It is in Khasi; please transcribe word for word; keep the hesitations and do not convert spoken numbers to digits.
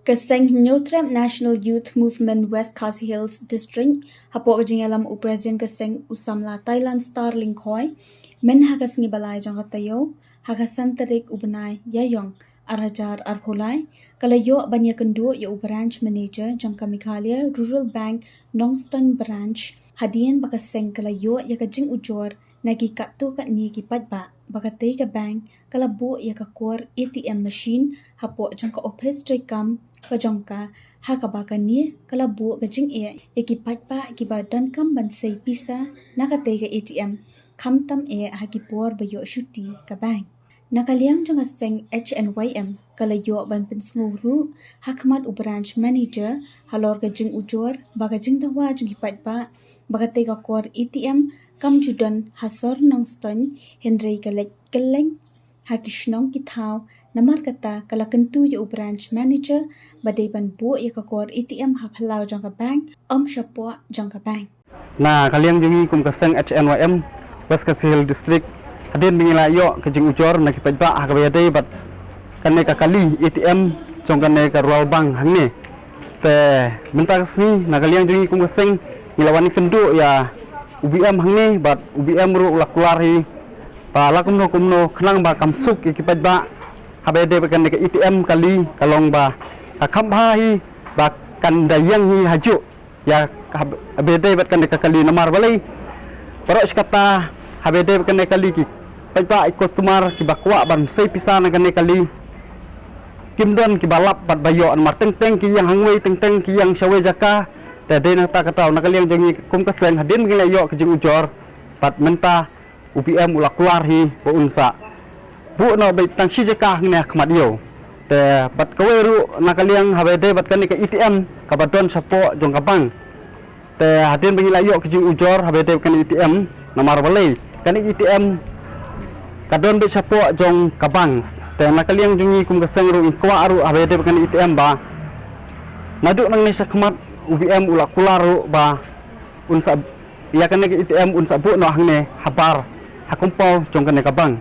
Ka seng Hynñiewtrep National Youth Movement West Khasi Hills District, hapoh ka jingïalam u President ka seng u samla Thailand Star Lyngkhoi, mynha ka sngi ba lai jong ka taïew, ha ka san tarik u bnai Ïaïong, ar hajar arphew lai, ka la ïoh ban ïakynduh ïa u Branch Manager jong ka Meghalaya Rural Bank Nongstoiñ Branch, hadien ba ka seng ka la ïoh ïa ka jingujor na ki katto katne ki paidbah, ba katei ka bank ka la buh ïa ka kor A T M machine hapoh jong ka ophis treikam ka jong ka, ha kaba kane ka la buh ka jingeh ïa ki paidbah kiba donkam ban sei pisa na katei ka A T M, khamtam eh ha ki por ba ïoh shuti ka bank. Na ka liang jong ka seng H N Y M, ka la ïoh ban pynsngew ruh ha khmat u Branch Manager halor ka jingujor ba ka jingdawa jong ki paidbah, ba katei ka kor A T M kam ju don ha sor Nongstoiñ, hynrei ka leit kylleng ha ki shnong ki thaw. Namar kata ka la kyntu ïa u Branch Manager ba dei ban buh ïa ka kor A T M ha phyllaw jong ka bank, ym shapoh jong ka bank. Na ka liang jong ngi kum ka seng H N Y M West Khasi Hills District, hadien ba ngi la ïoh ka jingujor na ki paidbah ha kaba ïadei bad kane ka kali A T M jong kane ka Rural Bank hangne. Te mynta ka sngi na ka liang jong ngi kum ka seng, ngi la wan ïakynduh ïa u B M hangne, bad u B M ruh u la kular hi ba la kumno kumno khnang ba kam suk ïa ki paidbah, haba ïadei bad kane ka A T M kali, ka long ba ka kham bha hi, ba kan da ïeng hi hajuh ïa hab-, haba ïadei bad kane ka kali. Namar balei? Baroh shi katta haba ïadei bad kane ka kali, ki paidbah, ki customer kiba kwah ban sei pisa na kane ka kali, kim don kiba lap bad ba ïoh, namar teng teng ki ïeng hangwei, teng teng ki ïeng shawei jaka. Te dei na kata ka daw, na ka liang jong ngi kum ka seng, hadien ba ngi la ïoh ka jingujor, bad mynta u B M u la kular hi ba un sa buh noh beit tang shi jaka hangne ha khmat ïew. Te bad kawei ruh na ka liang haba ïadei bad kane ka A T M kaba don shapoh jong ka bank. Te hadien ba ngi la ïoh ka jingujor haba ïadei bad kane A T M, namar balei, kane A T M ka don beit shapoh jong ka bank. Te na ka liang jong ngi kum ka seng ruh, ngi kwah ruh haba ïadei bad kane A T M ba naduh nangne sha khmat u B M u la kular ruh ba un sa, ïa kane ka A T M un sa buh noh hangne habar, ha compound jong kane ka bank.